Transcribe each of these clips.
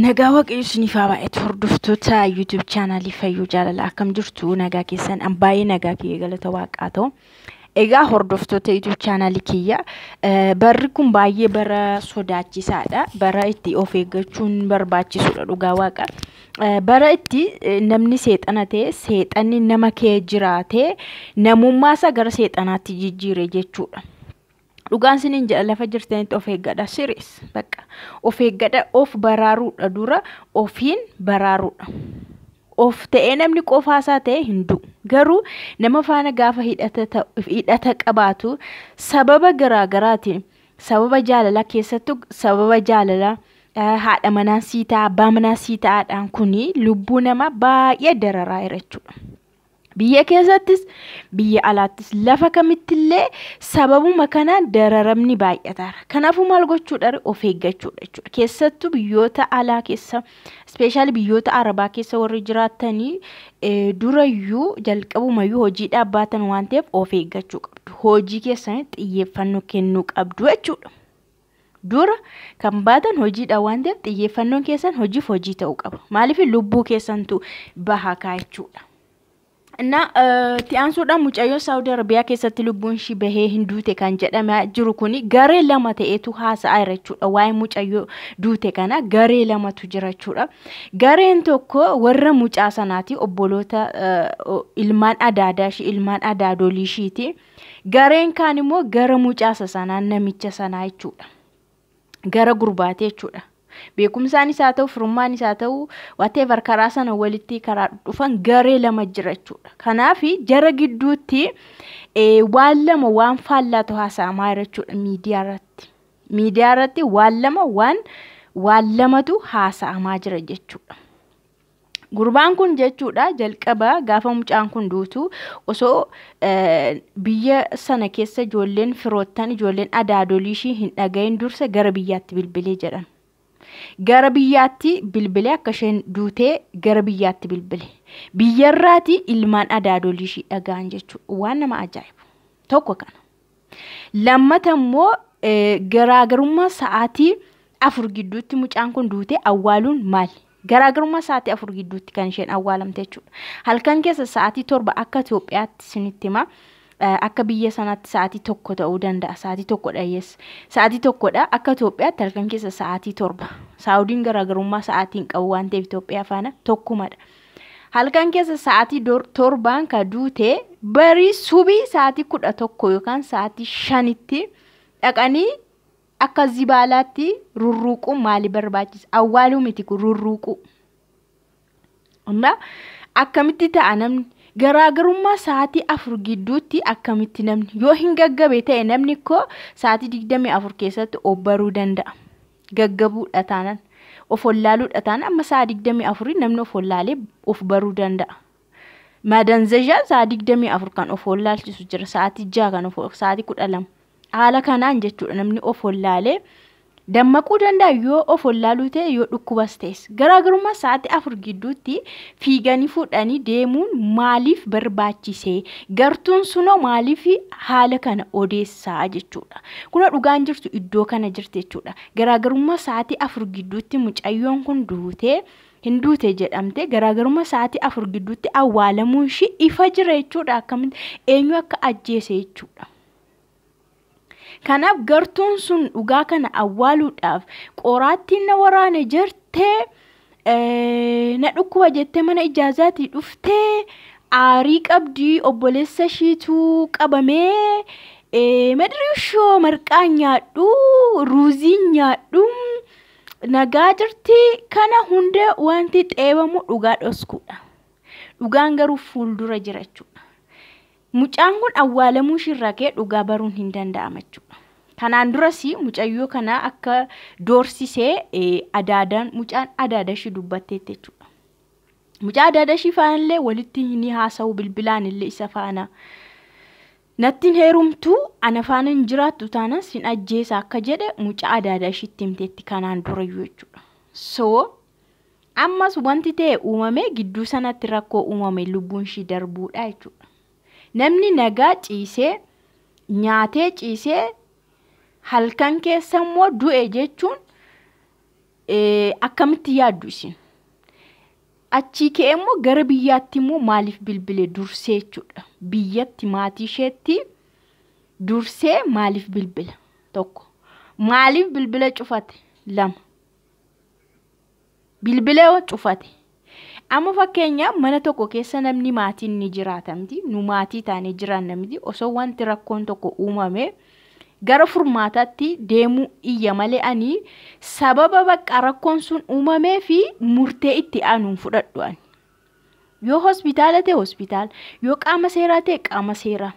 Nagaa Waaqayyo isiniif haa baay'atu, hordoftoota YouTube chaanaalii Fayyuu Jaalala, akkam jirtu? Nagaa keessan? An baay'ee nagaa kiyya, galata Waaqaa ta'u. Egaa hordoftoota YouTube chaanaalii kiyya, barri kun baay'ee bara sodaachisaadha. Bara itti of eeggachuun barbaachisudha, dhugaa Waaqa. Bara itti namni seexana ta'e, seexanni nama kee jiraatee namummaa isaa gara seexanaatti jijjiire jechuudha. Dhugaan isiniin jedha, lafa jirtanitti of eeggadha. Serious, bakka of eeggadha, of baraaruudha, dura ofiin baraaruudha. Of ta'ee namni qofaasaa ta'e hin du'u. Garuu nama faana gaafa hidhata qabaatu, sababa garaagaraatiin, sababa jaalalaa, keessattuu sababa jaalalaa haadha manaa sii ta'a, abbaa manaa sii ta'aadhaan, kuni lubbuu namaa baay'ee dararaa jira jechuudha. Biyya keessattis, biyya alaattis, lafa kamittillee sababuma kanaan dararamni baay'ataara. Kanaafuu maal gochuudha? Of eeggachuudha jechuudha. Keessattuu biyyoota alaa keessa, especially biyyoota Arabaa keessa warri jiraatanii, durayyuu jalqabumayyuu hojii dhaabbaatan waan ta'eef of eeggachuu qabdu. Hojii keessanitti xiyyeeffannoo kennuu qabdu jechuudha. Dura kan baatan hojiidha waan ta'eef xiyyeeffannoon keessan hojiif hojii ta'uu qaba. Maaliif? Lubbuu keessantu baha kaa jechuudha. Na itti aansuudhaan mucayyoo Saawudi Arabiyaa keessatti lubbuun ishii bahee hin duute kan jedhamaa jiru kuni garee lama ta'etu haasa'aa jira jechuudha. Waa'ee mucayyoo duute kana garee lamatu jira jechuudha. Gareen tokko warra mucaa sanaati, obboloota, ilmaan adaadaa ishii, ilmaan adaadolii ishiiti. Gareen kaan immoo gara mucaasa sanaa, namicha sanaa jechuudha. Gara gurbaatee jechuudha. Beekumsaanis haa ta'u, firummaan haa ta'u, whatever, karaa sana walitti karaa dhufan garee lama jira jechuudha. Kanaaf jara gidduutti waan lama, waan faallaatu haasa'amaa jira jechuudha miidiyaa irratti. Miidiyaa irratti waan lama, waan lamatu haasa'amaa jira jechuudha. Gurbaan kun jechuudha, jalqaba gaafa mucaan kun duutu osoo biyya sana keessa ijoolleen firoottan, ijoolleen adaadolii ishii hin dhagahin dursa gara biyyaatti bilbilee jedhan. Gara biyyaatti bilbilee, akka isheen duutee gara biyyaatti bilbile. Biyyarraati ilmaan adaadolii ishii dhaga'an jechuudha. Waan nama ajaa'ibu. Tokko kana. Lammata immoo garaagarummaa sa'aatii 4 gidduutti mucaan kun duutee awwaaluun maali? Garaagarummaa sa'aatii 4 gidduutti kan isheen awwaalamte jechuudha. Halkan keessa sa'aatii 7 akka Itoophiyaatti isinitti hima. Akka biyya sanaatti sa'aatii 1 ta'uu danda'a. Sa'aatii 1dha, yes. Sa'aatii 1dha. Akka Itoophiyaatti halkan keessa sa'aatii 7. Saawudiin garaagarummaa sa'aatii hin qabu waan ta'eef Itoophiyaa faana tokkumadha. Halkan keessa sa'aatii 7n ka duute, barii subii sa'aatii 11 yookaan sa'aatii 5tti dhaqanii akka zibaalaatti rurruuquu maali barbaachisa? Awwaaluu miti kun, rurruuquu. Amma akkamitti ta'a namni? Garaagarummaa sa'aatii 4 gidduutti akkamitti namni yoo hin gaggabe ta'e, namni koo sa'aatii 24 keessatti of baruu danda'a. Gaggabuudha taanaan, of wallaaluudha taanaan, amma sa'a 24 namni of wallaalee of baruu danda'a. Madanzajaa sa'a 24 kan of wallaalchisu jira, sa'aatii 6 kan of, sa'aatii 12. Haala kanaan jechuudha namni of wallaalee dammaquu danda'a yoo of wallaaluu ta'e, yoo dhukkubas ta'es. Garaagarummaa sa'aatii 4 gidduutti fiiganii fuudhanii deemuun maaliif barbaachise? Gartuun sunoo maaliif haala kana odeessaa jechuudha. Kuna dhugaan jirtu iddoo kana jirti jechuudha. Garaagarummaa sa'aatii 4 gidduutti mucayyoon kun duutee hin duute jedhamte, garaagarummaa sa'aatii 4 gidduutti awwaalamuun ishii ifa jira jechuudha. Akkamitti, eenyu akka ajjeese jechuudha. Kanaaf gartuun sun dhugaa kana awwaaluudhaaf qoraattiin na waraane jettee, na dhukkuba jettee mana ijaazaatii dhuftee, aarii qabdii, obboleessa ishiitu qabamee, madriishoo marqaa nyaadhu, ruuzii nyaadhu, nagaa jirti, kana hunda wanti xeebamu dhugaa dhoskuudha. Dhugaan garuu fuuldura jira jechuudha. Mucaan kun awwaalamuu ishiirraa ka'ee dhugaa baruun hin danda'ama jechuudha. Kanaan duras mucayyoo kana akka doorsisee adaadaan, mucaan adaada ishii dubbatteetti jechuudha. Mucaa adaada ishii faanallee walitti ni haasa'u, bilbilaan illee isa faana. Natti hin heerumtuu, ana faana hin jiraattu taanaan sin ajjeesa akka jedhe mucaa adaada ishiitti himteetti kanaan durayyuu jechuudha. So ammas wanti ta'e uumame, gidduu sanatti rakkoo uumame, lubbuun ishii darbuudha jechuudha. Namni nagaa ciisee nyaatee ciisee halkan keessa immoo du'e jechuun Akkamitti yaaddu isin? Achii ka'ee immoo gara biyyaatti immoo maaliif bilbile dursee jechuudha. Biyyatti maatii isheetti dursee maaliif bilbila? Tokko. Maaliif bilbila cufate? Lama. Bilbila cufate. Amma fakkeenyaaf mana tokko keessa namni maatiin ni jiraata miti. Nu maatii taanee jiraanna miti. Osoo wanti rakkoon tokko uumame gara furmaataatti deemuu iyya malee ani sababa bakka rakkoon sun uumamee fi murtee itti aanuun fudhadhu ani. Yoo hospitaala ta'e hospitaala, yoo qaama seeraa ta'e qaama seeraa.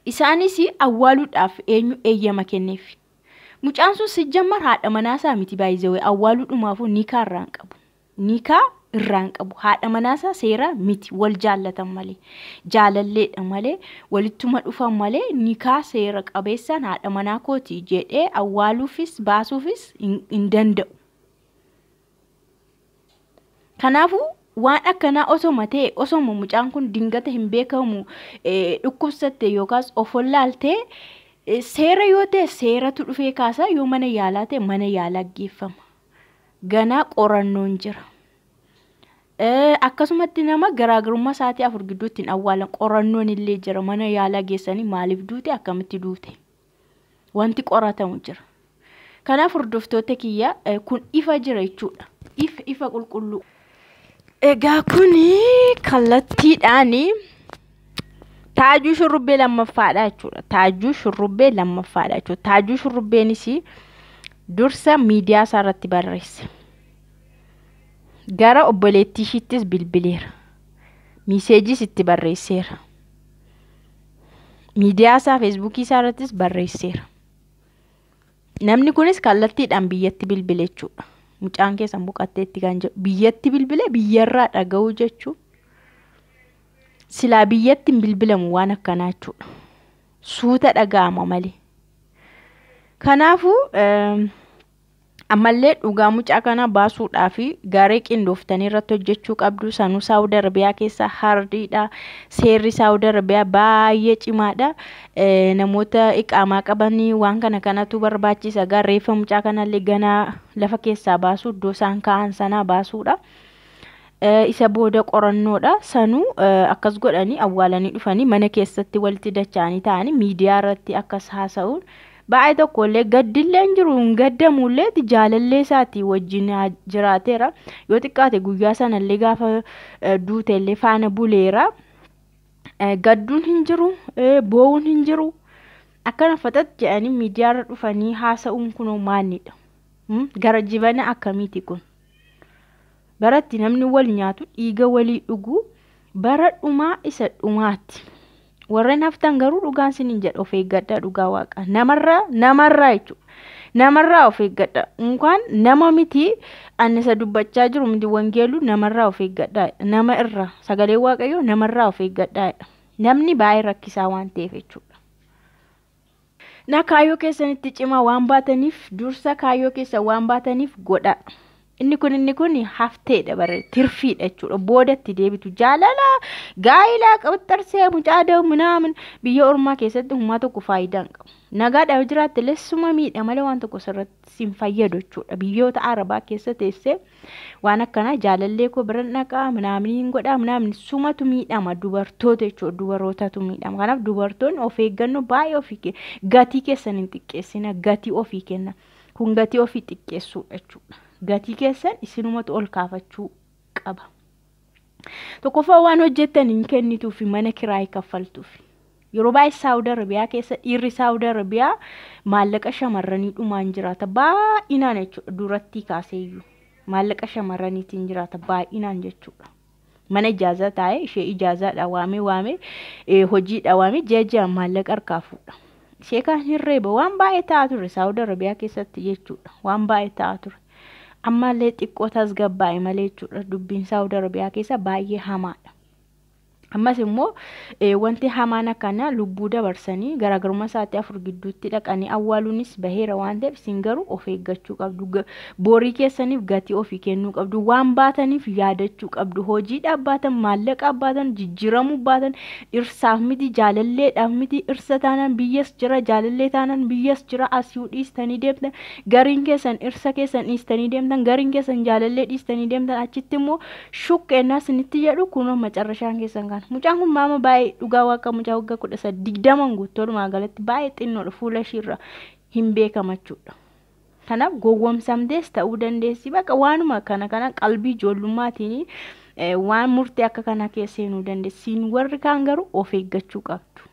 Isaanis awwaaluudhaaf eenyu eeyyama kenneef? Mucaan sun sijjammar haadha manaasaa miti baay'ee awwaaluudhumaafuu nikaa irraa hin qabu. Nikaa irraa hin qabu. Haadha manaasaa seera miti wal jaallatan malee. Jaalalleedha malee walittuma dhufan malee nikaa seera qabeessaan haadha manaa kooti jedhee awwaaluufis baasuufis hin danda'u. Kanaafuu waan akkanaa osoma ta'e osoma mucaan kun dingata hin beekamu dhukkubsatte yookaas of wallaaltee seera yoo ta'e seeratu dhufee kaasaa yoo mana yaalaa ta'e mana yaalaa geeffama. Ganaa qorannoon jira. Akkasumatti nama garaagarummaa sa'aatii 4 gidduutti hin awwaalan qorannoon illee jira. Mana yaalaa geessanii maaliif duute akkamitti duute wanti qoratamu jira. Kanaaf hordoftoota kiyya kun ifa jira jechuudha. Ifa qulqulluu. Egaa kuni kallattiidhaan Taajuu shurrubbee lammaffaadha jechuudha. Taajuu shurrubbee lammaffaadha jechuudha. Taajuu shurrubbeenis dursa miidiyaa isaa irratti barreesse. Gara obboleettii ishiittis bilbileera. Miiseejis itti barreesseera. Miidiyaa isaa feesbuukii isaa irrattis barreesseera. Namni kunis kallattiidhaan biyyatti bilbile jechuudha. Mucaan keessan boqotteetti kan jedhu biyyatti bilbile biyyarraa dhaga'uu jechuun silaa biyyatti hin bilbilamu waan akkanaa jechuudha. Suuta dhaga'ama malee. Kanaafuu ammallee dhugaa mucaa kana baasuudhaaf garee qindooftanii irratti hojjechuu qabdu. Sanuu Saawud Arabiyaa keessa hardiidha. Seerri Saawud Arabiyaa baay'ee cimaadha. Namoota iqaamaa qabanii waan kana kanatu barbaachisa. Reeffa mucaa kanallee ganaa lafa keessaa baasuu iddoo isaan kaa'an sanaa baasuudha. Isa booda qorannoodha. Sanuu akkas godhanii awwaalanii dhufanii mana keessatti walitti dacha'anii taa'anii miidiyaa irratti akkas haasa'uun baay'ee tokko illee gaddillee hin jiru hin gaddamullee jaalallee isaatii wajjin jiraateera. Yoo xiqqaate guyyaa sanallee gaafa duutellee faana buleera. Gadduun hin jiru, boo'uun hin jiru. Akkana faxat jedhanii miidiyaarra dhufanii haasa'uun kunoo maalidha? Gara jibana akkamiiti kun? Baratti namni wal nyaatu dhiiga walii dhugu bara dhumaa isa dhumaati. Warreen haftan garuu dhugaan sinin jedha of eeggadhaa dhugaa waaqa. Namarraa jechuudha. Namarraa of eeggadhaa. Unkaan nama miti ani isa dubbachaa jiru miti wangeeluu namarraa of eeggadhaa. Nama irraa sagalee waaqayyoo namarraa of eeggadhaa. Namni baay'ee rakkisaa waan ta'eef jechuudha. Na kaayyoo keessanitti cimaa waan baataniif dursa kaayyoo keessa waan baataniif godhaa. Inni kun hafteedha bara tirfiidha jechuudha. Boodatti deebitu jaalala gaa'ilaa qaxxarsee mucaa da'u minaamin biyya ormaa keessatti hummaa tokko faayidaa hin qabu. Nagaadhaaf jiraatte illee suma miidha malee waan tokko sirratti sin fayyadu jechuudha. Biyyoota Arabaa keessa teessee waan akkanaa jaalallee koo bira dhaqaa minaamin hin godhaa minaamin sumatu miidhama dubartoota jechuudha. Dubarootatu miidhama. Kanaaf dubartoonni of eeggannoo baay'ee ofii gatii keessan hin xiqqeessina gatii ofii kenna. Kun gatii ofii xiqqeessuudha jechuudha. Gatii keessan isinumatu ol kaafachuu qaba. Tokkoffaa waan hojjettan hin kennituufi mana kiraayii kaffaltuufi. Yeroo baay'ee Saawud Arabiyaa keessa dhiirri Saawud Arabiyaa maallaqa shamarranii dhumaan jiraata baay'inaan jechuudha. Duratti kaaseeyyuu maallaqa shamarraniitiin jiraata baay'inaan jechuudha. Mana ijaazaa taa'ee ishee ijaazaadha waamee hojiidha waamee ji'a ji'aan maallaqa harkaa fuudha. Ishee kaan hin reeba waan baay'ee ta'aa ture Saawud Arabiyaa keessatti jechuudha. Waan baay'ee ta'aa ture. Ammallee xiqqoo tasgabbaa'e malee jechuudha. Dubbiin Saawud Arabiyaa keessa baay'ee hamaadha. Ammas immoo wanti hamaan akkanaa lubbuu dabarsanii garaagarummaa sa'aatii 4 gidduutti dhaqanii awwaaluunis baheera waan ta'eef isin garuu of eeggachuu qabdu. Borii keessaniif gatii ofii kennuu qabdu. Waan baataniif yaadachuu qabdu. Hojiidhaaf baatan, maallaqaaf baatan, jijjiiramuu baatan, dhirsaaf miti, jaalalleedhaaf miti, dhirsa taanaan biyyas jira, jaalallee taanaan biyyas jira, asii dhiistanii deemtan, gariin keessan dhirsa keessan dhiistanii deemtan, gariin keessan jaalallee dhiistanii deemtan, achitti immoo shuqqeennaa isinitti jedhu kunoo macarrashaan keessan kana. Mucaan kun maama baay'ee dhugaa waaqa mucaa waggaa 13 20 guutuu walumaa galatti baay'ee xinnoodha, fuula ishiirra hin beekamachuudha. Kanaaf gowwoomsamtees ta'uu dandeessi, bakka waanuma kana kana qalbii ijoollummaatiin waan murtee akka kanaa keessa seenuu dandeessi. Siin warri kaan garuu of eeggachuu qabdu.